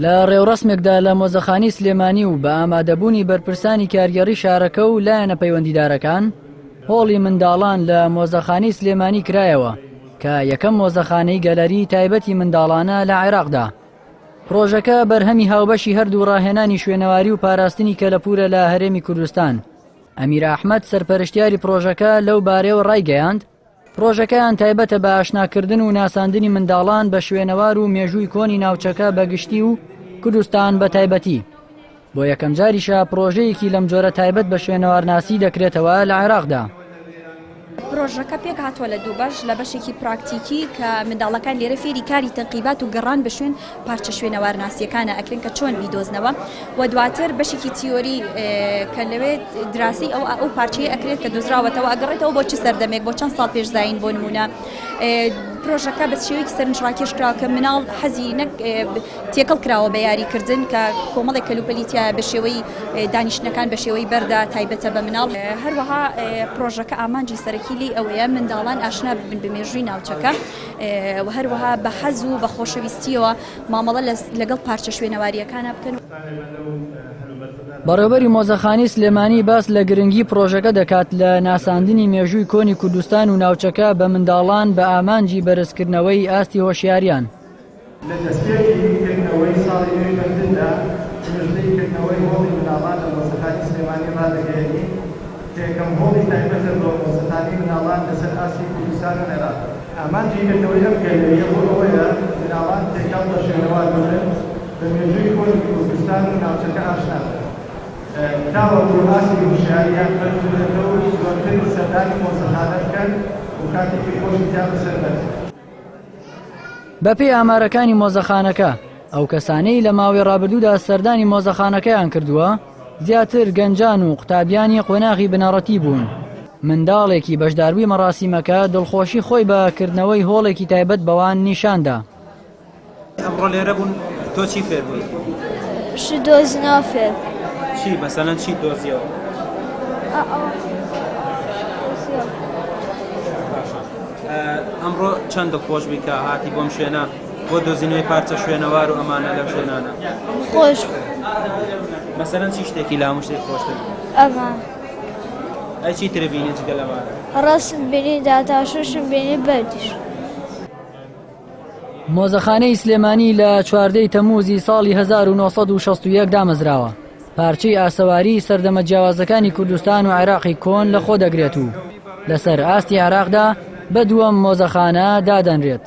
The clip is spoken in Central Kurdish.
لە ڕێوڕەسمێکدا لە مۆزەخانەی سلێمانی و بە ئامادەبوونی بەرپرسانی کارگێڕی شارەکە و لایەنە پەیوەندیدارەکان، هۆڵی منداڵان لە مۆزەخانەی سلێمانی کرایەوە کە یەکەم مۆزەخانەی گەلەری تایبەتی منداڵانە لە عێراقدا. پڕۆژەکە بەرهەمی هاوبەشی هەردوو ڕاهێنانی شوێنەواری و پاراستنی کەلەپوورە لە هەرێمی کوردستان. ئەمیر ئەحمەد سەرپەرشتیاری پڕۆژەکە لەو بارەیەوە ڕایگەیاند، پڕۆژەکەیان تایبەتە بە ئاشناکردن و ناساندنی منداڵان بە شوێنەوار و مێژووی کۆنی ناوچەکە بە گشتی و کوردستان بە تایبەتی. بۆ یەکەمجاریشە پڕۆژەیەکی لەم جۆرە تایبەت بە شوێنەوارناسی دەکرێتەوە لە عێراقدا. پرۆژەکە پێکهاتووە لە دوو بەش، لە بەشێکی پراکتیکی کە منداڵەکان لێرە فێری کاری تەنقیبات و گەڕان بە شوێن پارچە شوێنەوارناسییەکانە ئەکرێن کە چۆن بیدۆزنەوە و دواتر بەشێکی تیۆری کە لەوێ دراسی ئەو ئەو پارچەیە ئەکرێت کە دۆزراوەتەوە ئەگەڕێتەوە بۆ چ سەردەمێک بۆ چەند ساڵ پێش زایین بۆ نمونە پرۆژەکە بە شێوەیەکی سەرنجڕاکێش کراوە کە مناڵ حەزی نەک تێکەڵ کراوە بە یاریکردن کە کۆمەڵێک کەلوپەلی تیایە بە شێوەی دانیشتنەکان بە شێوەی بەردە تایبەتە بە مناڵ هەروەها پرۆژەکە ئامانجی سەرەکی لێی ئەوەیە منداڵان ئاشنا ببن بە مێژووی ناوچەکە و هەروەها بە حەز و بە خۆشەویستیەوە مامەڵە لەگەڵ پارچە شوێنەوارییەکانە بکەن. بەڕێوبەری مۆزەخانەی سلێمانی باس لە گرنگی پڕۆژەکە دەکات لە ناساندنی مێژووی کۆنی کوردستان و ناوچەکە بە منداڵان بە ئامانجی بەرزکردنەوەی ئاستی هۆشیاریان. لە دەستپێکی کردنەوەی ساڵی نوێی خوێندندا، مژدەی کردنەوەی هۆڵی منداڵان لە مۆزەخانی سلێمانی ڕادەگەیەنین، کە یەکەم هۆڵی تایبەتە بە مۆزەخانەی منداڵان لەسەر ئاستی کوردستان و عێراق. ئامانجی کردنەوەی ئەم گەلەرییە بۆ ئەوەیە منداڵان تێکەڵ بە شوێنەوار ببن، بە مێژووی کۆنی کوردستان و ناوچەکە ئاشنا بن، تاوەکو ئاستی هۆشیارییان بەرز ببێتەوە و زۆرتر سەردانی مۆزەخانە بکەن و کاتێکی خۆشی تیا بەسەر بەرن. بەپێی ئامارەکانی مۆزەخانەکە، ئەو کەسانەی لە ماوەی ڕابردوودا سەردانی مۆزەخانەکەیان کردووە، زیاتر گەنجان و قوتابیانی قۆناغی بنەڕەتی بوون. منداڵێکی بەشداربووی مەراسیمەکە دڵخۆشی خۆی بە کردنەوەی هۆڵێکی تایبەت بەوان نیشاندا. ئەمڕۆ لێرە بوون تۆ چی فێر بووی؟ شت دۆزینەوە فێر چی مەسەلەن چی دۆزیەوە؟ ئەمڕۆ چەند دڵخۆش بووی کە هاتی بۆم شوێنە بۆ دۆزینەوەی پارچە شوێنەوار و ئەمانە لەم شوێنانە خۆش مەسەلەن چی شتێکی لە هەموو شتێک خۆشتر ئەمە ئەی چی تر بینی جگە لەمانە ڕەسم بینی داتاشوشم بینی بەردیش مۆزەخانەی سلێمانی لە 14 ی تەمووزی ساڵی 1961 دامەزراوە، پارچەی ئاسەواری سەردەمە جیاوازەکانی کوردستان و عێراقی کۆن لەخۆ دەگرێت و لەسەر ئاستی عێراقدا بە دووەم مۆزەخانە دادەنرێت.